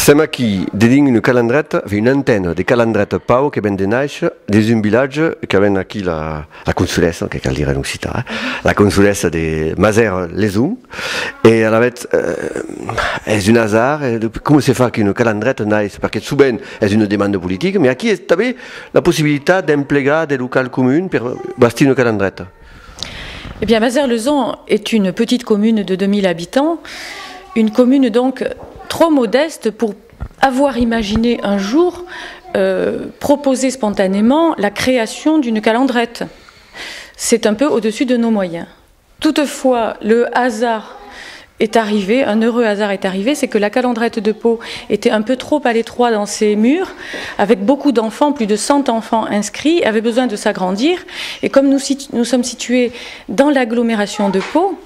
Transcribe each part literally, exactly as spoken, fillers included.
Sèm aquí, dedins una calandreta, enfin, una antena de calandreta Pau que ven de nàisser dins un vilatge qu'avèm aquí la, la consolessa, que cal dire en occitan, eh? La consolessa de Masèra Leson, e alavetz, eh, es un azard, eh, de, coma se fa qu'una calandreta nais? Perque sovent es una demanda politica, mas aquí es tanben la possibilitat d'emplegar de local comun per bastir una calandreta. Eh bien, Mazères-Lezon est une petite commune de deux mille habitants, une commune donc trop modeste pour avoir imaginé un jour, euh, proposer spontanément la création d'une calandrette. C'est un peu au-dessus de nos moyens. Toutefois, le hasard est arrivé, un heureux hasard est arrivé, c'est que la Calandrette de Pau était un peu trop à l'étroit dans ses murs, avec beaucoup d'enfants, plus de cent enfants inscrits, avait besoin de s'agrandir. Et comme nous, situ- nous sommes situés dans l'agglomération de Pau,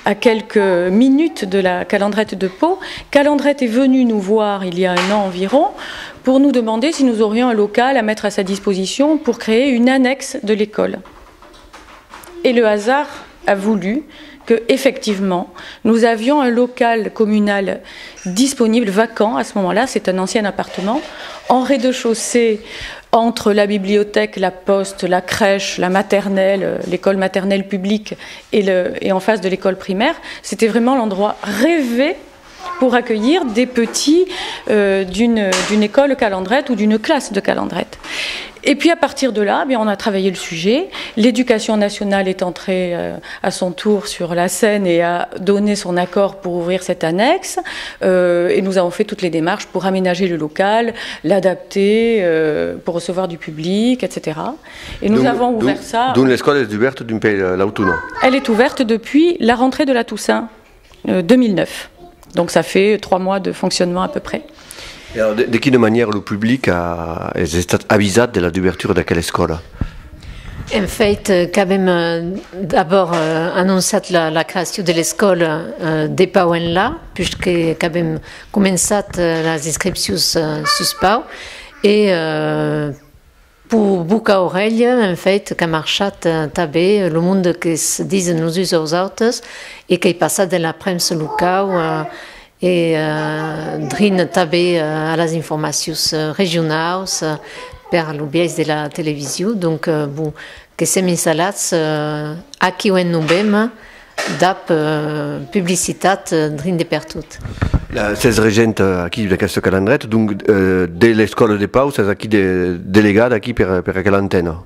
à quelques minutes de la Calandrette de Pau, Calandrette est venue nous voir il y a un an environ pour nous demander si nous aurions un local à mettre à sa disposition pour créer une annexe de l'école. Et le hasard a voulu que, effectivement, nous avions un local communal disponible, vacant à ce moment-là, c'est un ancien appartement, en rez-de-chaussée, entre la bibliothèque, la poste, la crèche, la maternelle, euh, l'école maternelle publique et le, et en face de l'école primaire. C'était vraiment l'endroit rêvé pour accueillir des petits, euh, d'une, d'une école Calandrette ou d'une classe de Calandrette. Et puis à partir de là, eh bien, on a travaillé le sujet. L'éducation nationale est entrée, euh, à son tour sur la scène et a donné son accord pour ouvrir cette annexe. Euh, et nous avons fait toutes les démarches pour aménager le local, l'adapter, euh, pour recevoir du public, et cetera. Et nous Donc, avons donc, ouvert ça. Donc l'escòla es dubèrta dempuèi la, l'autona? Elle est ouverte depuis la rentrée de la Toussaint, euh, deux mille neuf. Donc ça fait trois mois de fonctionnement à peu près. E alors, de, de quina manièra lo public a, es estat avisat de la dubertura d'aquela escòla? En fait, euh, qu'avem, euh, d'abòrd, euh, anonciat la, la creacion de l'escòla, euh, de Pau enlà, puisque qu'avem començat, euh, las inscripcions, euh, sus Pau, e, euh, per boca a aurelha, en fait, qu'a marchat, eh, tanben lo monde que's disen los uns aus autes e qu'ei passat dens la premsa locau, eh, e, eh, drin tanben, eh, a las informacions, eh, regionaus, eh, per lo biais de la television. Donc, eh, bon, que sèm installats, eh, aquiu en novembre, dab, eh, publicitat, eh, drin de pertot. La, sès regenta aquí d'aquesta Calandreta, donc, eh, de l'escòla de Pau, sès aquí de, delegada aquí per, per aquela antena?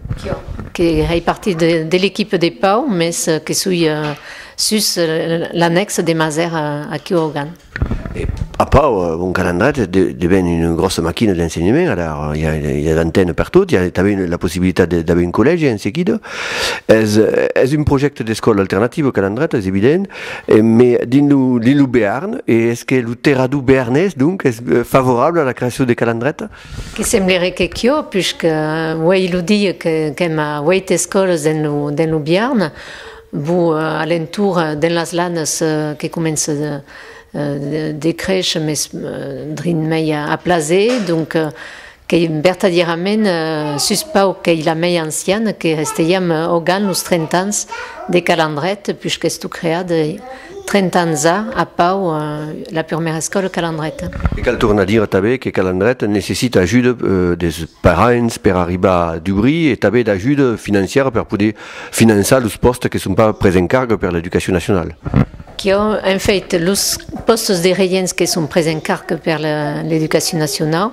Que hèi partit de, de l'equipa de Pau, mes, eh, que soi, eh, sus, eh, l'annèxa de Masèra, eh, aquiu a Augan. E a Pau, eh, bon, Calandreta de, devèn una gròssa maquina d'ensenhament, alara, i a, i a d'antenas pertot, i a tanben la possibilitat de, d'aver un collègi en seguida. Es, es un projècte d'escòla alternativa, Calandreta, es evident, e, mai dins lo, dins lo Bearn, e es que lo terrador bearnés, donc, es, eh, favorable a la creacion de Calandreta? Que sembleré que quiò, puisque, eh, uei lo dia que, qu'èm a ueit escòlas dens lo, dens lo Bearn, bon, eh, a l'entorn, eh, dens las Lanas, eh, que comença de, eh, de, de créisher, mes, eh, drin mei a, a plaser, donc, eh, qu'ei vertadierament, eh, sus Pau qu'ei la mei anciana, que hestejam, eh, Augan los trenta ans de Calandreta, puisqu'estó creada trenta ans a, a Pau, eh, la purmèra escòla Calandreta. E cal tornar dire tanben que Calandreta necessita ajuda, eh, des parents per arribar a dubrir e tanben d'ajuda financièra per poder finançar los pòstes que son pas pres en carga per l'Educacion Nacionala. Quiò, en fait, los pòstes de regents que son pres en carga per la, l'Educacion Nacionau,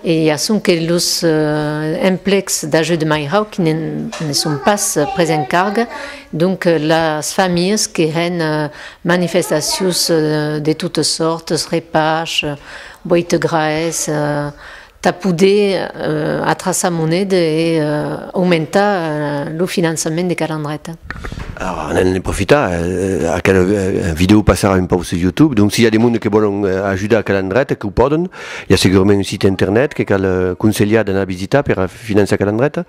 e a sonque los, eh, emplecs d'ajuda mairau qui ne, ne son pas pres en carga, donc, eh, las familhas que hèn, eh, manifestacions, eh, de totas sòrtas, repaish, eh, boite graès, eh, tà poder, eh, atraçar moneda e, eh, aumentar, eh, lo finançament de Calandreta. Alara, anem ne profitar, eh, aquela, eh, vidèo passarà un pauc sus YouTube, donc si i a de monde que vòlon, eh, ajudar a Calandreta, que o pòden, i a segurament un site internet que cal, eh, conselhar d'anar visitar per finançar Calandreta.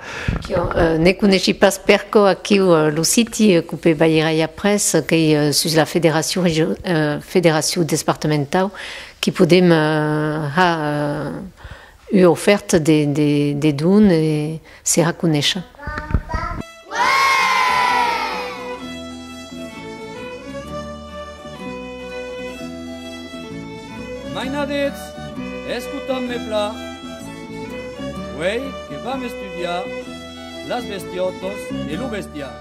Quiò, eh, ne coneishi pas perquò aquiu, eh, lo siti, eh, qu'o pe balhir après, qu'ei, eh, sus la federacion regio-, eh, federacion despartamentau, qui podem, eh, har, eh, ua ofèrta de, de, de don e se har conéisher. Mainadets! Escotatz-me plan. Uei que vam estudiar las bestiòtas e lo bestiar.